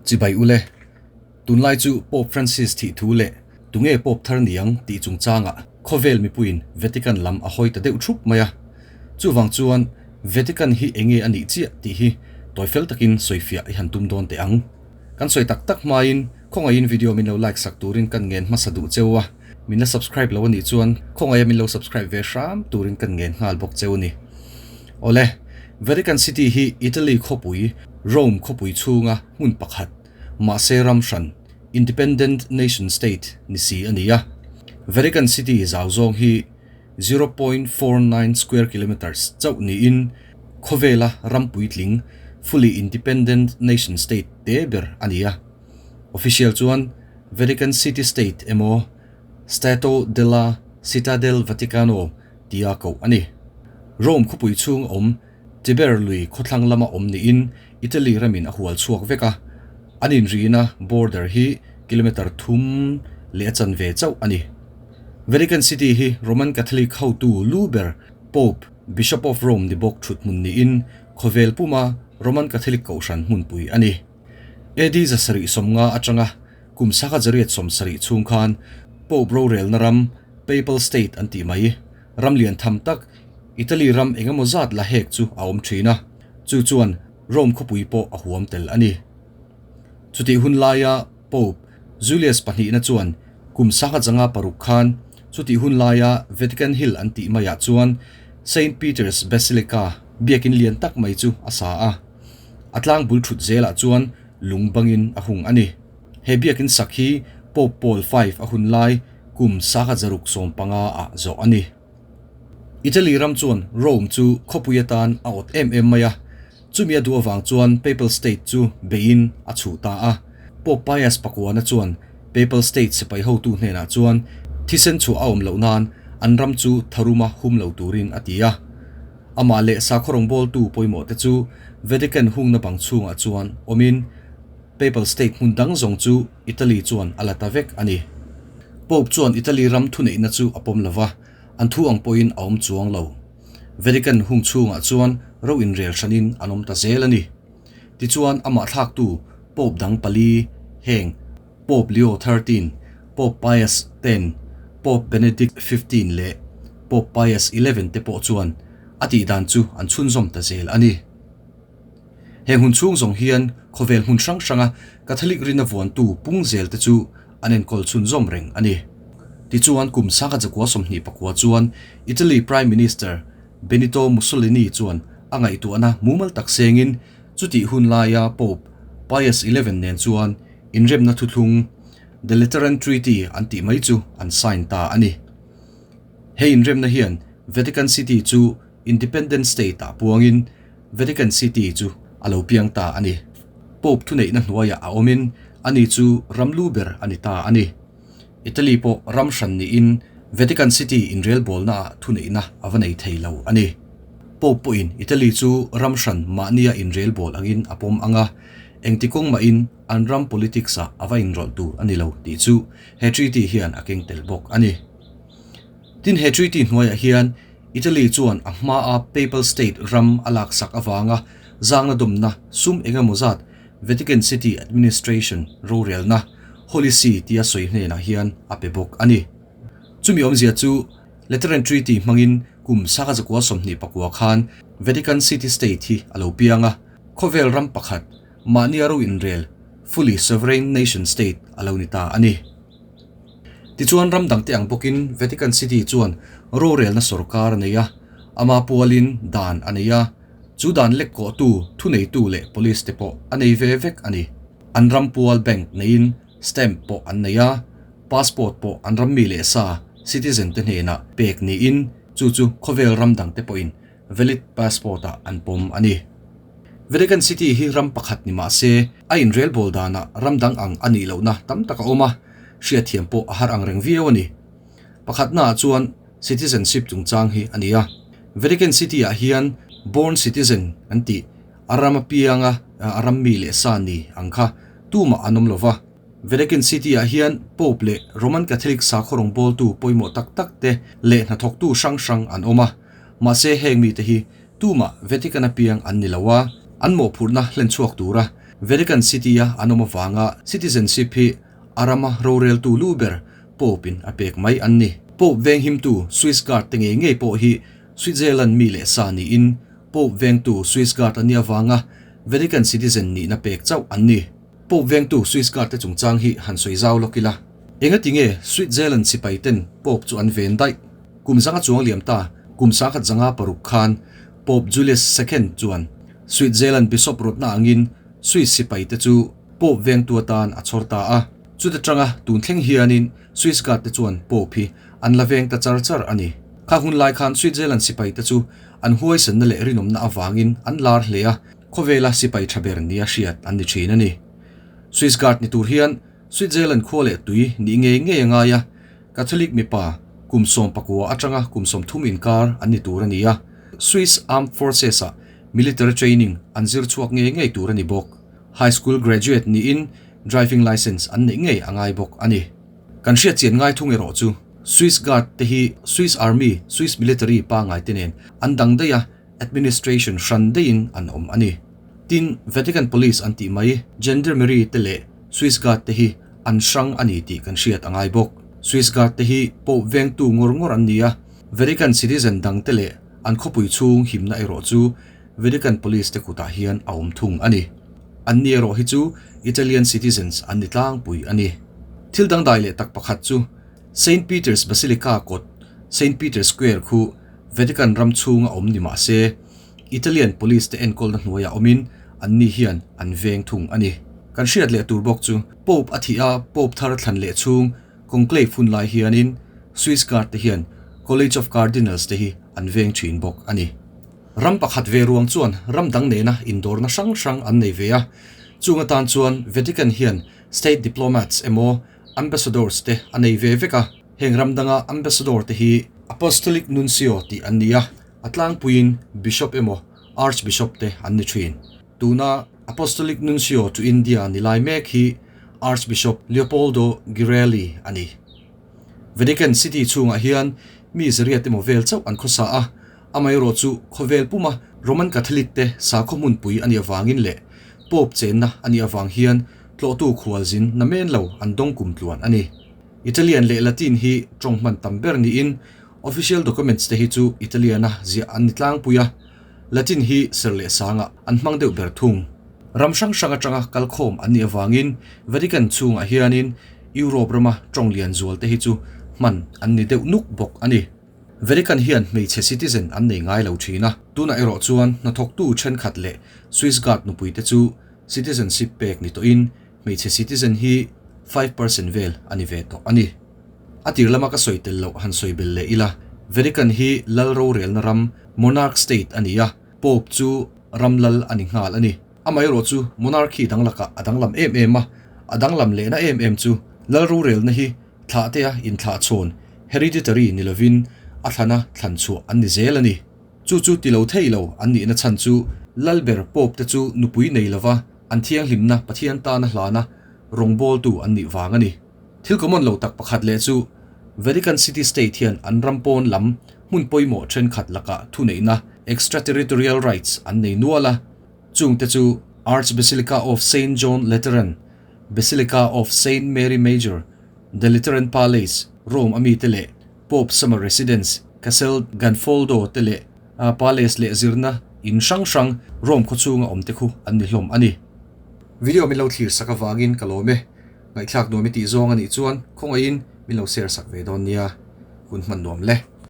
Chibai ule, tunlai chu Pope Francis thih thu leh tunge Pope thar niang tih chungchangah khawvel mipuiin Vatican lam a hawi ta deuh thup mai a. Chuvang chuan Vatican hi enge a nih chiah tih hi tawifel takin sawifiah i han tum dawn teh ang. Kan sawi tak tak hmain khawngaihin video min lo like sak turin kan ngen hmasa duh cheu a, min la subscribe lo a nih chuan khawngaia min lo subscribe ve hram turin kan ngen nghal bawk cheu a ni. Awle, Vatican City hi Italy khawpui Rome khawpui chhunga hmun pakhat, mahse ram hran, independent nation state, ni si a ni a. Vatican City zau zawng hi 0.49 square kilometres chauh niin khawvela ram puitling, fully independent nation state, te ber a ni a. Official chuan Vatican City State emaw Stato della Città del Vaticano tia koh a ni. Rome khawpui chhung awm Tiber lui khawthlang lama awm niin Italy ramin a hual chhuak vek a, an inrina border hi kilometre thum leh a chanve chauh a ni. Vatican City hi Roman Catholic hotu lu ber Pope, Bishop of Rome ni bawk thuthmun niin khawvel puma Roman Catholic kohhran hmunpui a ni. AD 750 atanga kum sangha 870 chhung khan Pope rorelna ram, Papal State an tih mai, ram lian tham tak Italy ram engemaw zat la hek chu a awm thin a, chu chuan Rome khawpui pawh a huam tel a ni. Chutih hun laia Pope Julius pahnihna chuan kum sangha 506 khan chutih hun laia Vatican Hill an tih maiah chuan Saint Peter's Basilica biakin lian tak mai chu a sa a, a tlang bul thut zelah chuan lung bangin a hung a ni. He biakin sak hi Pope Paul V a hun lai kum sangha 615 ah zawh a ni. Italy ram chuan Rome chu khawpui atan a awt em em mai a, chumi a duh avang chuan Papal State chu beiin a chhuh ta a. Pope Pius pakuana chuan Papal State sipai hotu hnenah chuan thisen chhuah a awm loh nan an ram chu tharuma hum lo turin a ti a. Amah leh sakhaw rawngbawltu pawimawh te chu Vatican hungna bang chhungah chuan awmin Papal State hmun dang zawng chu Italy chuan a la ta vek a ni. Pope chuan Italy ram thuneihna chu a pawm lova, an thu ang pawhin a awm chuang lo. Vatican hung chhungah chuan ro inrel hranin an awm ta zel a ni. Tichuan amah thlaktu Pope dang pali heng Pope Leo XIII, Pope Pius X, Pope Benedict XV leh Pope Pius XI te pawh chuan a tihdan chu an chhunzawm ta zel a ni. Heng hun chhung zawng hian khawvel hmun hrang hranga Catholic rinna vuantu pung zel te chu an enkawl chhunzawm reng a ni. Tichuan kum sangha zakua 29 chuan Italy Prime Minister Benito Mussolini chuan a ngaihtuahna mumal tak sengin chutih hun laia Pope Pius XI nen chuan inremna thuthlung The Lateran Treaty an tih mai chu an sign ta a ni. He inremna hian Vatican City chu Independent State ah puangin Vatican City chu a lo piang ta a ni. Pope thuneihna hnuaiah a awmin ani chu ram lu ber a ni ta a ni. Italy pawh ram hran niin Vatican City inrelbawlnaah thuneihna a va nei thei lo a ni. Pope pawhin Italy chu ram hran mahnia inrelbawl angin a pawm ang a, engti kawng mahin an ram politics-ah a va inrawlh tur a ni lo tih chu he treaty hian a keng tel bawk a ni. Tin he treaty hnuaiah hian Italy chuan a hmaa Papal State ram a laksak avanga zangna dawmna sum engemaw zat Vatican City Administration rorelna Holy See tia sawi hnenah hian a pe bawk a ni. Chumi awmzia chu Lateran Treaty hmangin kum sangha 929 khan Vatican City State hi a lo piang a, khawvel ram pakhat mahnia ro inrel, fully sovereign nation state, a lo ni ta a ni. Tichuan ram dangte ang bawkin Vatican City chuan rorelna sorkar a nei a, ama pualin dan a nei a, chu dan lek kawhtu, thuneitu leh police te pawh a nei ve vek a ni. An ram pual bank neiin stamp pawh an nei a, passport pawh an ram mi leh sa, citizen, te hnenah pek niin chu chu khawvel ram dangte pawhin valid passport ah an pawm a ni. Vatican City hi ram pakhat ni mah se, a inrelbawl danah ram dang ang a nih lohna tam tak a awm a, hriatthiam pawh a har ang reng viau a ni. Pakhatnaah chuan citizenship chungchang hi a ni a. Vatican City-ah hian born citizen an tih, a ram apianga a ram mi leh sa ni ang kha tumah an awm lo va. Vatican City-ah hian Pope leh Roman Catholic sakhaw rawngbawltu pawimawh tak tak te leh hnathawktu hrang hrang an awm a. Mahse heng mite hi tumah Vatican apiang an ni lo a, an mawhphurhna hlen chhuak tura. Vatican City-a an awm avanga citizenship hi a rama roreltu lu ber Pope in a pek mai an ni. Pope venghimtu Swiss Guard te ngei ngei pawh hi Switzerland mi leh sa niin Pope vengtu Swiss Guard an nih avanga Vatican citizen nihna pek chauh an ni. Pope vengtu Swiss Guard te chungchang hi han sawi zau lawk ila. Engati nge Switzerland sipai ten Pope chu an ven daih? Kum zanga chuang liam ta, kum sangkhat zanga paruk khan Pope Julius Second chuan Switzerland Bishop rawtna angin Swiss sipai te chu Pope vengtu atan a chhawr ta a. Chuta tanga tun thleng hianin Swiss Guard te chuan Pope hi an la veng ta char char a ni. Kha hun lai khan Switzerland sipai te chu an huaisanna leh rinawmna avangin an lar hle a, khawvela sipai tha ber nia hriat an ni thin a ni. Swiss Guard ni tur hian Switzerland khua leh tui nih ngei ngei a ngai a, Catholic mipa kum 19 atanga kum 30 inkar an ni tur a ni a, Swiss Armed Forces-ah military training an zir chhuak ngei ngei tur a ni bawk. High school graduate niin driving licence an neih ngei a ngai bawk a ni. Kan hriat chian ngai thung erawh chu Swiss Guard te hi Swiss Army, Swiss Military pangngai te nen an dang daih a, administration hran daihin an awm a ni. Tin, Vatican Police an tih mai, Gendarmerie te leh Swiss Guard te hi an hrang a ni tih kan hriat a ngai bawk. Swiss Guard te hi Pope vengtu ngawr ngawr an ni a, Vatican citizen dang te leh an khawpui chhung himna erawh chu Vatican Police te kutah hian a awm thung a ni. An ni erawh hi chu Italian citizens an ni tlangpui a ni. Thil dangdai leh tak pakhat chu Saint Peter's Basilica kawt, Saint Peter's Square khu Vatican ram chhunga awm ni mah se, Italian Police te enkawlna hnuaiah awmin an ni hian an veng thung a ni. Kan hriat leh tur bawk chu Pope a thih a, Pope thar thlan leh chhung Conclave hun lai hianin Swiss Guard te hian College of Cardinals te hi an veng thin bawk a ni. Ram pakhat ve ruang chuan ram dang nena indawrna hrang hrang an nei ve a, chung atan chuan Vatican hian State Diplomats emaw Ambassadors te a nei ve vek a, heng ram danga Ambassador te hi Apostolic Nuncio tih an ni a, a tlangpuiin Bishop emaw Archbishop te an ni thin. Tuna Apostolic Nuncio to India ni lai mek hi Archbishop Leopoldo Girelli a ni. Vatican City chhungah hian mi zariat emaw vel chauh an khawsa a, amaherawh chu khawvel puma Roman Catholic te sakhaw hmunpui a nih avangin leh Pope chenna a nih avang hian tlawhtu khualzin na men lo an dawng kum tluan a ni. Italian leh Latin hi tawng hman tam ber niin official documents te hi chu Italian-a ziah an ni tlangpui a, Latin hi ser leh sangah an hmang deuh ber thung. Ram hrang hrang atanga kalkhawm an nih avangin Vatican chhungah hianin Europe rama tawng lian zual te hi chu hman an ni deuh nuk bawk a ni. Vatican hian hmeichhe citizen an nei ngai lo thin a, tunah erawh chuan hnathawktu thenkhat leh Swiss Guard nupui te chu citizenship pek ni tawhin hmeichhe citizen hi 5% vel a ni ve tawh a ni. A tir lama ka sawi tel loh han sawi bel leh ila, Vatican hi lal rorelna ram, monarch state, a ni a, Pope chu ram lal a ni nghal a ni. Amaherawh chu monarchy dang lakah a danglam em em a, a danglam lehna em em chu lal rorelna hi thlahtea inthlahchhawn, hereditary, ni lovin a thlana thlan chhuah an ni zel a ni. Chu chu ti lo thei lo an nihna chhan chu Lalber Pope te chu nupui nei lova an thianghlimna Pathian tana hlana rawngbawltu an nih vang a ni. Thil common lo tak pakhat leh chu Vatican City State hian an ram pawn lam hmun pawimawh thenkhat lakah thuneihna, extraterritorial rights, an nei nual a, chungte chu Archbasilica of Saint John Lateran, Basilica of Saint Mary Major, The Lateran Palace, Rome a mite leh Pope Summer Residence, Castel Gandolfo te leh Palace leh zirna in hrang hrang Rome khawchhunga awmte khu an ni hlawm a ni. Video min lo thlir sak avangin ka lawm e. Ngaihthlak nuam i tih zawng a nih chuan khawngaihin min lo share sak ve dawn nia. Hun hman nuam le.